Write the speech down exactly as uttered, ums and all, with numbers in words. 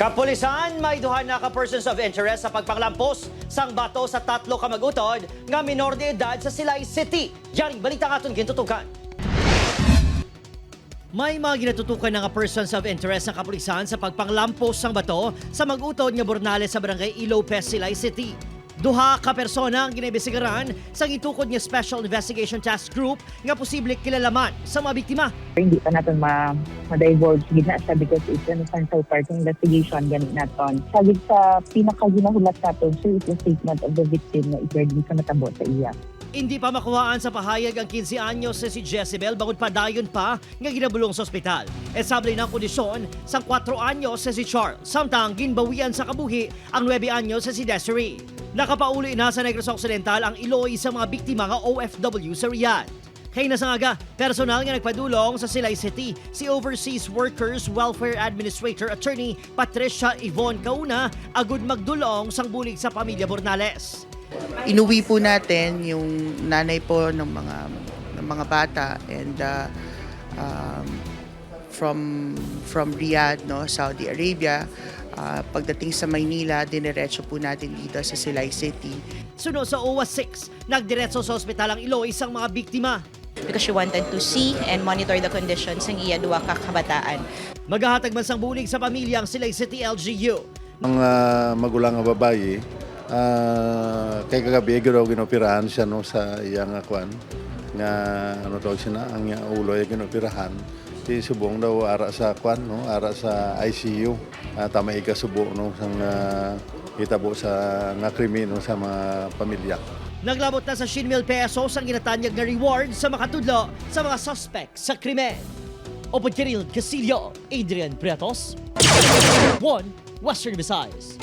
Kapulisan, may duha na ka persons of interest sa pagpanglampos sang bato sa tatlo ka mag-utod nga minor de edad sa Silay City. Yaring balita nga aton gintutukan. May mga ginatutukan na nga persons of interest sa kapulisan sa pagpanglampos sang bato sa mag-utod nga Bornales sa Barangay E. Lopez, Silay City. Duha ka persona ang ginaimbestigaran sa gitukod nga Special Investigation Task Group nga posible kilalaman sa mga biktima. Hindi pa natin ma- ma-divulge gid na siya because it's an essential part ng investigation gani naton. Sagid sa pinakaginahulat naton, sir, is the statement of the victim na is regarding sa natabo sa iya. Hindi pa makuhaan sa pahayag ang quince anyos nga si Jezebel bangod padayon pa nga ginabulong sa ospital. Estable na ang kondisyon sang kuwatro anyos nga si Charles, samtang ginbawian sa kabuhi ang nuebe anyos nga si Desiree. Nakapauli na sa Negros Occidental ang iloy sa mga biktima nga O F W sa Riyadh. Kay nasangaga, personal nga nagpadulong sa Silay City si Overseas Workers Welfare Administrator Attorney Patricia Yvonne Kauna agud magdulong sang bulig sa pamilya Bornales. Inuwi po natin yung nanay po ng mga ng mga bata and uh, um, from from Riyadh, no, Saudi Arabia. Uh, pagdating sa Maynila, diniretso po natin dito sa Silay City. Suno sa O W A six, nagdiretso sa ospital ang iloy sang mga biktima. Because she wanted to see and monitor the condition sang iya duha ka kabataan. Magahatag man sang bulig sa pamilya ang Silay City L G U. Ang ah, magulang nga babayi, ah, kay kagabi gyud daw ginoperahan siya, no, sa iya nga kwan, nga ano tawag siya na, ang iya ulo ay ginoperahan. Si subong daw ara sa kwan, no, ara sa I C U. Ah, tama igasubo, no, sang ah, hitabo sa nga krimen, no, sa mga pamilya. Naglabot na sa siyam mil pesos ang ginatanyag nga reward sa makatudlo sa mga suspect sa krimen. Upod kay Rinald Castillo, Adrian Pretos, One Western Visayas.